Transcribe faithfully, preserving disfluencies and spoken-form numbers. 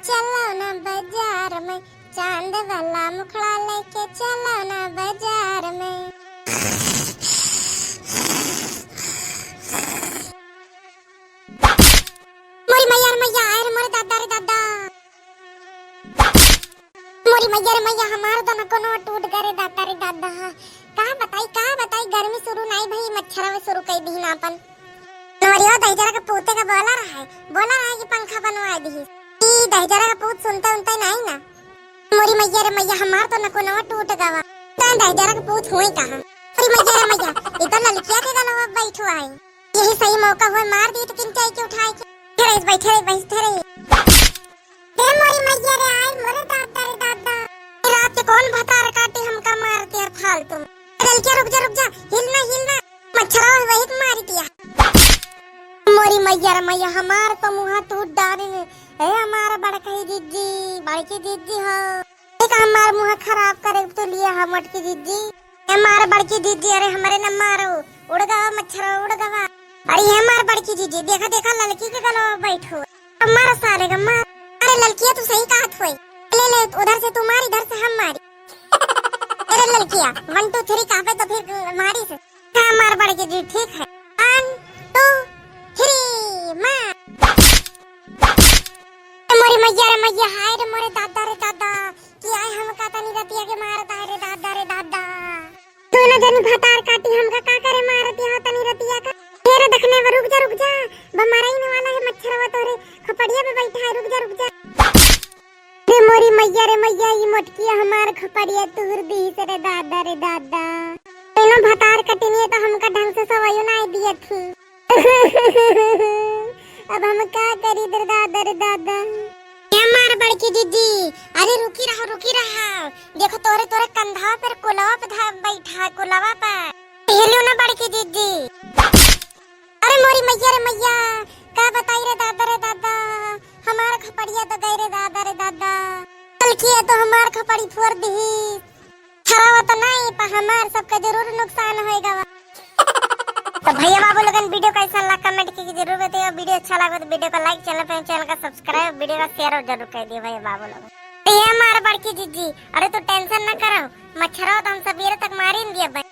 चलो ना बाजार में, चांद वाला मुखड़ा लेके चलो ना बाजार में। मोरी मैया रे मैया, आय रे मोरे दादा रे दादा। मोरी मैया रे मैया, हमार तो नकुनवा टूट गए रे दादा रे दादा। का बताई, का बताई, गर्मी शुरू नाई भई, मच्छरवा शुरू कई दीन आपन। नवरिया दहिजरा के पूते का बोला रहा है, बोला रहा है कि पंखा बनवा दी। ई दहिजरा का पूत सुनते उनते नाई ना। मोरी मैया रे मैया, हमार तो नकुनवा टूट गवा। तैं दहिजरा का पूत हुई कहाँ? मोरी मैया रे मैया, ई तो ललकिया के गलवा बैठो आई। यही सही मौका हुआ, मार दी तो किन चाय के उठाए के। बैठे रही, बैठे रही, बैठे रही। ए मोरी मैया रे, आय मोरे दादा रे दादा। ई रात के कौन भतार काटी हमका मार दिया फालतू में। ललकिया रुक जा, रुक जा, हिल ना, हिल ना। मच्छरवा वही के मारी दिया। मोरी मैया रे मैया, हमार तो मुँह टूट डारी ने। ए हमार बड़की जिज्जी, बड़की जिज्जी हो। एक हमार मुँह खराब करे तो लिए हम मोटकी जिज्जी। ए हमार बड़की जिज्जी, अरे हमरे न मारो। उड़ गवा मच्छरवा, उड़ गवा। अरे हमार बड़की जिज्जी, देखा, देखा ललकी के गलवा बैठो। मार सारे का मार। अरे ललकिया तू सही कहत होई। ले, ले, उधर से तू मार, इधर से हम मारी। अरे ललकिया, one two three कहबे तो फिर मारी से। हाँ, मार बड़की जी, ठीक है। One two three, मार। मोरी मैया रे मैया, हाय रे मोरे दादा रे दादा, कि आय हमका तनी रतिया के मारत है रे दादा रे दादा। दोनों जनी भतार काटी हमका का करे मारत हो तनी रतिया का। हे रे दखने बा, रुक जा, रुक जा, बा मारई ने वाला है मच्छरवा तोरे खपड़िया पे बैठा है, रुक जा, रुक जा। रे मोरी मैया रे मैया, ई मोटकी हमार खपड़िया तूर दी से रे दादा रे दादा। दोनों भतार कटिनिए तो हमका ढंग से सवायो ना दिए थी। अब हम का करी रे दादा रे दादा। ए हमार बड़की जिज्जी, अरे रुकी रहो, रुकी रहो। देखो तोरे, तोरे कंधा पर कुलवा पे धा-, बैठा है, कुलवा पर। हिलू ना बड़की जिज्जी। अरे मोरी मैया रे मैया, का बताई रे दादा रे दादा, हमार खपड़िया तो गई रे दादा रे दादा। कल किया तो हमार खपड़ी फोड़ दी। खराब तो नहीं, पर हमार सबका जरूर नुकसान होएगा। तो भैया बाबू लोगन, video कैसा लगा comment की जरूर बताइए। Video अच्छा लगा तो video को like, channel पे channel का subscribe, video का share और जरूर कर दिए भैया बाबू लोगन। तो ये हमार बड़की जिज्जी, अरे तू tension ना करो, मच्छरवा तो हम सबेरे तक मारी न दिया भाई।